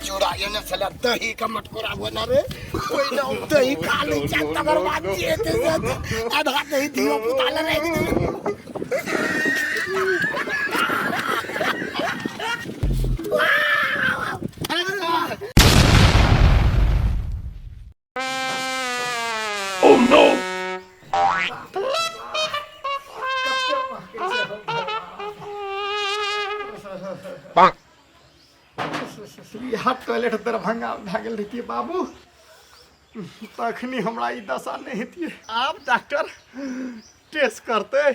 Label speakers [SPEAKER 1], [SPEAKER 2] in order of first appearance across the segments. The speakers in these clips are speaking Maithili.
[SPEAKER 1] चूड़ा एने छलै दही के मटकोरा बना रे ओहि ने हम दही खा लै छियै तकर बाद जे हेतै से हेतै। आधा दही धियो पुता लए राखि देबै।
[SPEAKER 2] इएह टॉयलेट दरभंगा भए गेल रहितियै बाबू तखनी हमरा ई दशा नहि हेतियै। आब डॉक्टर टेस्ट करतै,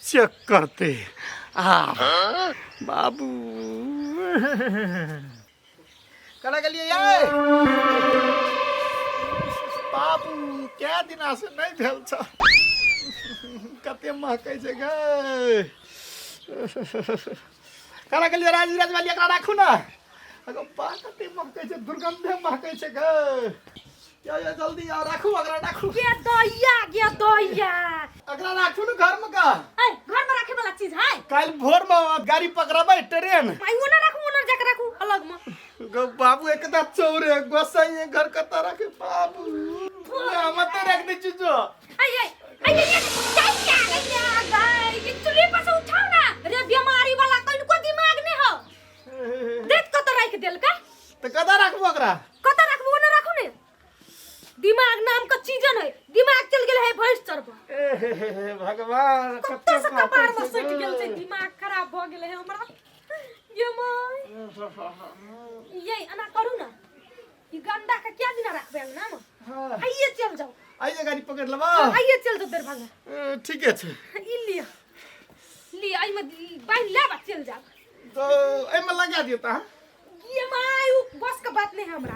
[SPEAKER 2] चेक करतै। आ बाबू कना गेलियै यै बाबू? कै दिना से नहि भेल छ, कते महकै छै गै। कना गेलियै राज राजवाली? एकरा राखू ने। अगो बा, कते महकै छै, दुर्गंधे महकै छै गै। यो यो जल्दी आओ, राखू एकरा, राखू।
[SPEAKER 3] गे दैया, गे दैया।
[SPEAKER 2] एकरा राखू ने घर में का।
[SPEAKER 3] ए, घर में रखे वाला चीज है?
[SPEAKER 2] काल्हि भोर में गाड़ी पकड़बै ट्रेन।
[SPEAKER 3] भाई, ओना राखू, ओना जाके राखू अलग में।
[SPEAKER 2] गौ बाबू, एकदा चौरे गोसाई घर कतऽ राखे बाबू? हम तऽ राख दै छी जो।
[SPEAKER 3] ऐ ऐ ऐ ऐ, दैया दैया गाय, ये चूल्हे पर से उठाओ ना रे। बीमारी वाला कनको दिमाग नहीं हो। देख, कत राख देल का।
[SPEAKER 2] तऽ कतऽ राखबो ओकरा?
[SPEAKER 3] कत राखबो? ओना राखू ने। दिमाग नाम का चीज नहीं, दिमाग चल गेल है भैंस चरब।
[SPEAKER 2] ए हे हे हे भगवान,
[SPEAKER 3] कत्ते से कपार में सटि गेल छै, दिमाग खराब भ गेल है हमरा। ये my, ये एना करू ना, ई गंदा के क्या दिना राखबै अंगना में?
[SPEAKER 2] हाँ।
[SPEAKER 3] आइए चल जाओ।
[SPEAKER 2] आइए गाड़ी पकड़ लेबा।
[SPEAKER 3] आइए चल जाओ दरभंगा।
[SPEAKER 2] ए, ठीके छै।
[SPEAKER 3] ई लिअ, लिअ, एहिमे बान्हि लेब आ चलि जायब।
[SPEAKER 2] तो एहिमे लगा दियौ तऽ।
[SPEAKER 3] ये my, उ बस के बात नहीं है हमरा।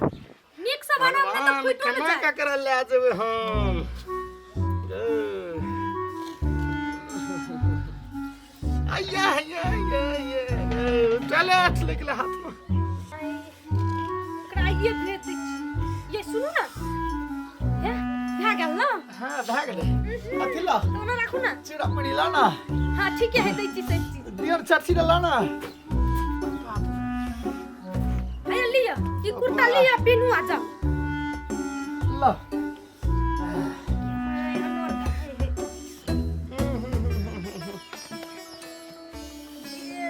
[SPEAKER 3] नीक से बनाब नहीं तऽ फुटो
[SPEAKER 2] केना
[SPEAKER 3] ने जाए।
[SPEAKER 2] ककरा लए जेबै हम? आइया आइया आइया आइया, टॉयलेट लग गेलै हाथमे।
[SPEAKER 3] एकरा आइए भेज दै छी। ये सुनू ना, हे भए गेल ना?
[SPEAKER 2] हाँ, भए गेलै। अथी ला।
[SPEAKER 3] तऽ ओना राखू ना।
[SPEAKER 2] चूड़ा मुड़ी ला ना।
[SPEAKER 3] हाँ, ठीक है, दै छी सब चीज।
[SPEAKER 2] दियर चर्ची ला ना।
[SPEAKER 3] अरे लिअ, ई कुर्ता लिअ, पिन्हू आ जाओ।
[SPEAKER 2] ला।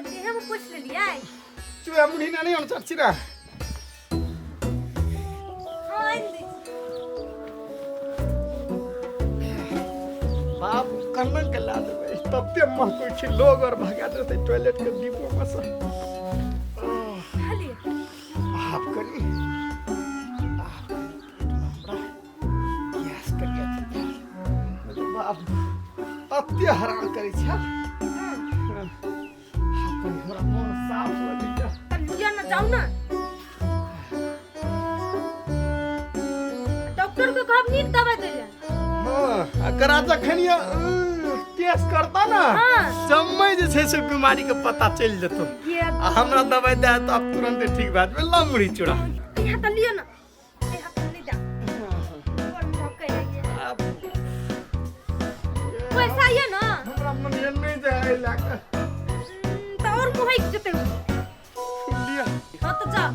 [SPEAKER 3] देह में पोछि लेलियै।
[SPEAKER 2] चूड़ा मुड़ी ना नहीं चर्ची ना।
[SPEAKER 3] हाँ, आनि दै छी।
[SPEAKER 2] बाप, कन्ना के ला देबै? तते महकै छै, लोग और भगा देतै टॉयलेट के डिब्बो में से।
[SPEAKER 3] खा लिअ।
[SPEAKER 2] आब कनी, आब कनी पेटमे हमरा गैस करिया छै। बाप, अते हैरान करै छै। आब कनी हमरा मन साफ लगैया।
[SPEAKER 3] तऽ लिअ ने, जाउ ने। डॉक्टर के कहब नीक दवाई दै लए।
[SPEAKER 2] हाँ, एकरा जखन ये टेस्ट करता ना, जम्मे जे छै से बीमारी के पता चलि जेतौ।
[SPEAKER 3] ये
[SPEAKER 2] आ हमरा दवाई दे तऽ आब तुरंते ठीक भए जेबै। ला मुरही चूड़ा।
[SPEAKER 3] यहाँ तऽ लिअ ने, यहाँ तऽ नहि जाउ। बड़ महकै है ये।
[SPEAKER 2] आब
[SPEAKER 3] पैसा ये ना।
[SPEAKER 2] हमरा मन ये नहि जाय लए कऽ।
[SPEAKER 3] तऽ और महकि जेतै।
[SPEAKER 2] लिअ।
[SPEAKER 3] हाँ, तऽ जाउ।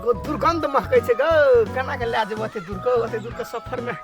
[SPEAKER 2] गो दुर्गंध महकै छै गौ, केना के लए जेबै ओते दूर गौ, ओते दूर के सफर में?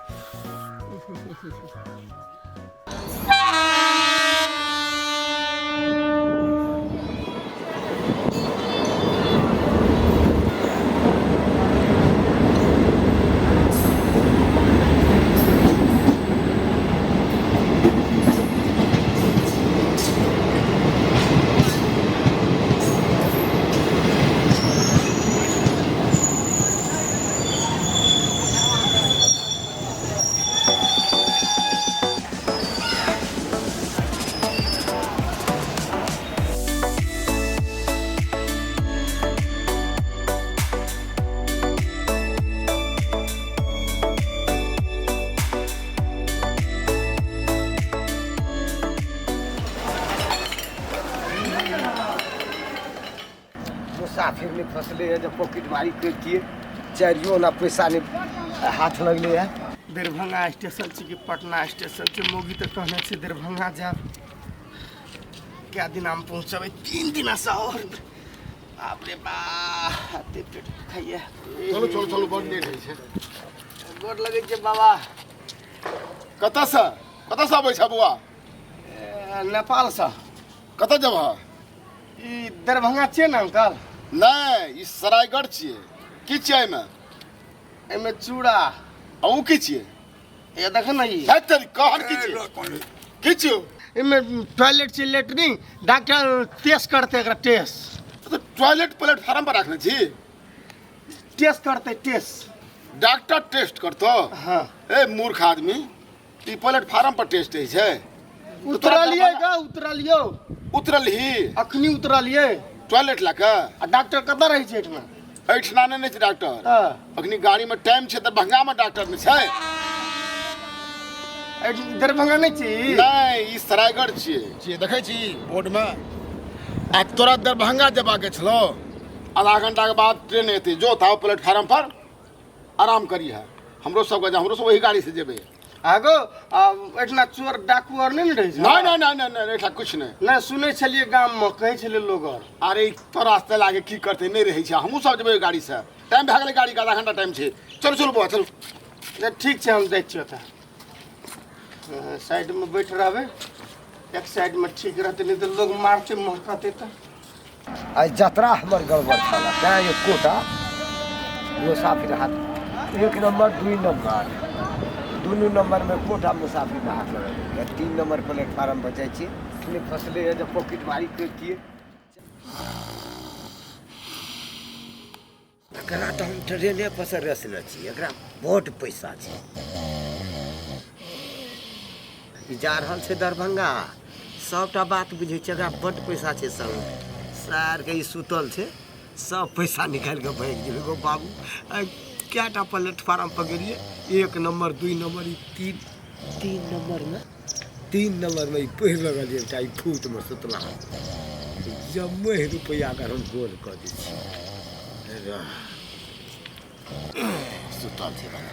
[SPEAKER 1] मुसाफिर में फंसले है जब पॉकेट मारी करितिए, चारियो आना पैसा नहीं हाथ लगले है।
[SPEAKER 2] दरभंगा स्टेशन छै कि पटना स्टेशन छै? मौगी तऽ कहने छै दरभंगा जायब। कए दिना हम पहुँचबै? 3 दिनासँ आओर। बाप रे बा, एते पेट दुखाइए।
[SPEAKER 4] चलू चलू चलू, बड लेट होइ छै।
[SPEAKER 2] गोर लगै छै बाबा।
[SPEAKER 4] कतऽसँ कतऽसँ अबै छ बौआ?
[SPEAKER 2] नेपालसँ।
[SPEAKER 4] कतऽ जेबह?
[SPEAKER 2] ई दरभंगा छियै ने अंकल?
[SPEAKER 4] नहि, ई सरायगढ़ छियै। की छियै एहिमे?
[SPEAKER 2] एहिमे चूड़ा।
[SPEAKER 4] आ ओ की छियै?
[SPEAKER 2] ये देख ने ई।
[SPEAKER 4] है तेरी, कहन की छियै? की छियौ?
[SPEAKER 2] एहिमे टॉयलेट छै, लेटरिन। डॉक्टर टेस्ट करतै एकरा, टेस्ट।
[SPEAKER 4] तऽ टॉयलेट प्लेटफार्म पर राखने छी?
[SPEAKER 2] टेस्ट करतै, टेस्ट।
[SPEAKER 4] डॉक्टर टेस्ट करतौ?
[SPEAKER 2] हाँ।
[SPEAKER 4] ए मूर्ख आदमी, ई प्लेटफार्म पर टेस्ट होइ छै?
[SPEAKER 2] उतरलियै गा, उतरलियौ।
[SPEAKER 4] उतरलही?
[SPEAKER 2] अखनी उतरलियै।
[SPEAKER 4] टॉयलेट लए कऽ?
[SPEAKER 2] आ डॉक्टर कतऽ रहै छै एहिठमा?
[SPEAKER 4] एहिठिना नहि छै डॉक्टर।
[SPEAKER 2] हँ।
[SPEAKER 4] अखनी गाड़ीमे टाइम छै, दरभंगामे डॉक्टर नहि छै।
[SPEAKER 2] एहि दरभंगा नहि छी?
[SPEAKER 4] नहि, ई सरायगढ़ छियै। छियै, देखै छी बोर्डमे। आ तोरा दरभंगा जेबाके छलो, आधा घंटाके बाद ट्रेन एतै। जो ताओ प्लेटफार्म पर आराम करिहे। हमरो सबके हमरो सब ओही गाड़ी से जेबै।
[SPEAKER 2] आगो आ एहिठिना चोर डाकू आर नहि ने रहै छै?
[SPEAKER 4] नहि नहि नहि नहि नहि, एहिठाम किछु नहि।
[SPEAKER 2] नहि, सुनै छलियै गाममे कहै छलै लोग आर।
[SPEAKER 4] अरे तोरा से लागे की करतै, नहि रहै छै। हमहूँ सब जेबै ओहि गाड़ी से। टाइम भए गेलै गाड़ीके, आधा घंटा टाइम छै। चलू चलू बौआ, चलू।
[SPEAKER 2] नहि, ठीक छै, हम जाइ छियै। ओतऽ साइडमे बैठ रहबै, एक साइडमे ठीक रहतै, नहि तऽ लोग मारतै महकतै तऽ।
[SPEAKER 1] आइ जतरा हमर गड़बड़ छल, तैँ एकोटा मुसाफिर हाथ 1 नम्बर 2 नम्बर दुनू नम्बरमे एकोटा मुसाफिर हाथ लगल। 3 नम्बर प्लेटफार्म पर जाइ छी, नहि फसले जे पॉकेट मारी करितियै। एकरा तऽ हम ट्रेने पर से रसने छी, एकरा बड्ड पैसा छै। ई जा रहल छै दरभंगा, सबटा बात बुझै छै, एकरा बड्ड पैसा छै संग। सारके ई सुतल छै, सब पैसा निकालि कऽ भागि गेलै। गो बाबू, आइ कएटा प्लेटफार्म पर गेलियै? 1 नम्बर 2 नम्बर, ई 3 नम्बरमे, 3 नम्बरमे ई पढ़ि लगल एकटा ई फूटमे सुतला। जम्मे रुपैआ अगर हम गोल कऽ दै छी। सुतल छै बना।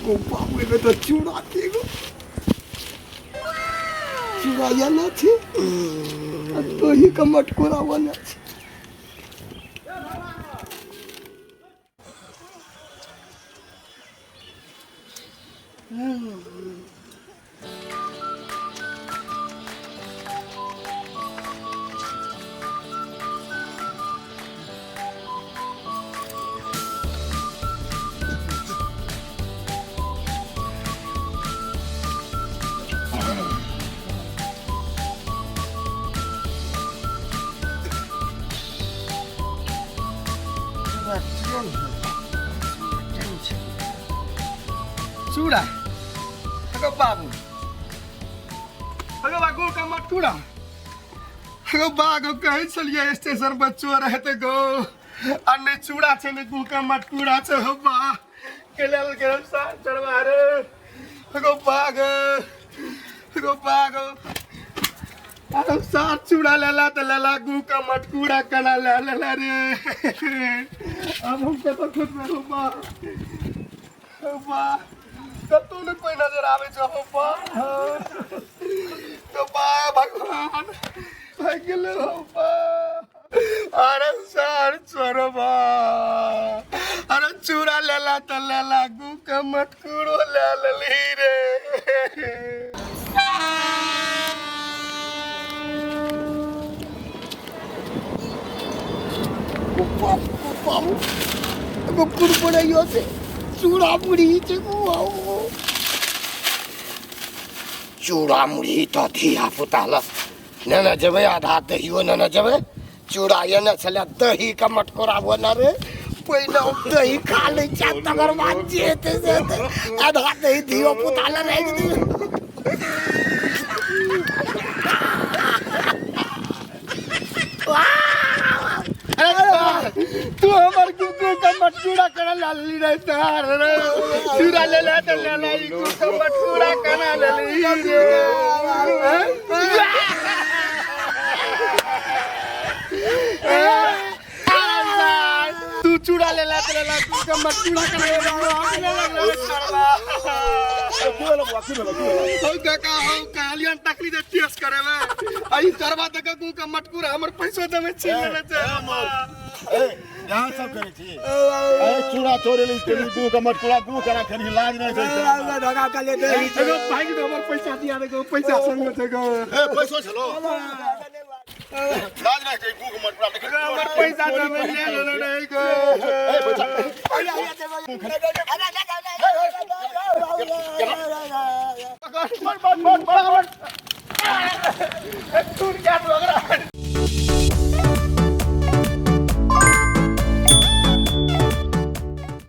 [SPEAKER 2] ओ बाबू, एहिमे तऽ चूड़ा छै, एगो चूड़ा आयल छै आ तोही के मटकोरा बना छै। चूड़ा अगो बाबू, अगो बाबू का मटकूड़ा, अगो बागो कहै छलियै स्टेशन पर चोर हेतै गो, आ नहि चूड़ा छै नहि गुह का मटकूड़ा छै। हो बा के लेल के साथ चढ़वा रे। अगो बाग, अगो बाग, अरे सार चूड़ा लेला तऽ लेला, गु का मटकूड़ा केना ले लेला रे? अब हम कतऽ खोजबै? हो बा, हो बा, कतौ नहि कोइ नजर आबै छै। हो बा, तो बा भगवान भागि गेलै। हो बा, अरे सार चोरबा, अरे चूड़ा लेला तऽ लेला, गु के मटकूड़ो ले लेली रे।
[SPEAKER 1] बाबू, एगो कुरकुरैयो छै, चूड़ा मुरही छै। चूड़ा मुरही तऽ धिया पुता लए नेने जेबै, आधा दहियो नेने जेबै। चूड़ा एने छलै, दहीके मटकोरा बना रे। पहिने हम दही खा लै छियै, तकर बाद जे हेतै से हेतै। आधा दही धियो पुता लए राखि दियौ।
[SPEAKER 2] तू हमर कुकुर का मटकूड़ा करा लाली रे तार रे। चूड़ा ले ले तो ले ले, ई कुकुर का मटकूड़ा करा ले ली रे। तू चूड़ा ले ले तो ले ले, कुकुर का मटकूड़ा करा ले ली।
[SPEAKER 4] की भेलो बौआ, की भेलो, की भेलो?
[SPEAKER 2] हौ काका, हौ कहलियन तकली जे टेस्ट करे में, आ ई चरबा देख कु के मटकूरा हमर पैसो जमे छीन लेने छै।
[SPEAKER 4] ए, यहाँ सब करै छी? ए, चूड़ा चोरी ली तेरी, गू के मटकुरा गू करा खेली, लाज नहि छै?
[SPEAKER 2] एगो भागि दे, हमर पैसा दिया दे गो, पैसा संग छै गो।
[SPEAKER 4] ए, पैसो छलो? लाज नहि छै? गू के मटकुरा देख,
[SPEAKER 2] हमर पैसा जमे ले लेने रहे गो।
[SPEAKER 4] ए, पैसा।
[SPEAKER 2] दूर क्या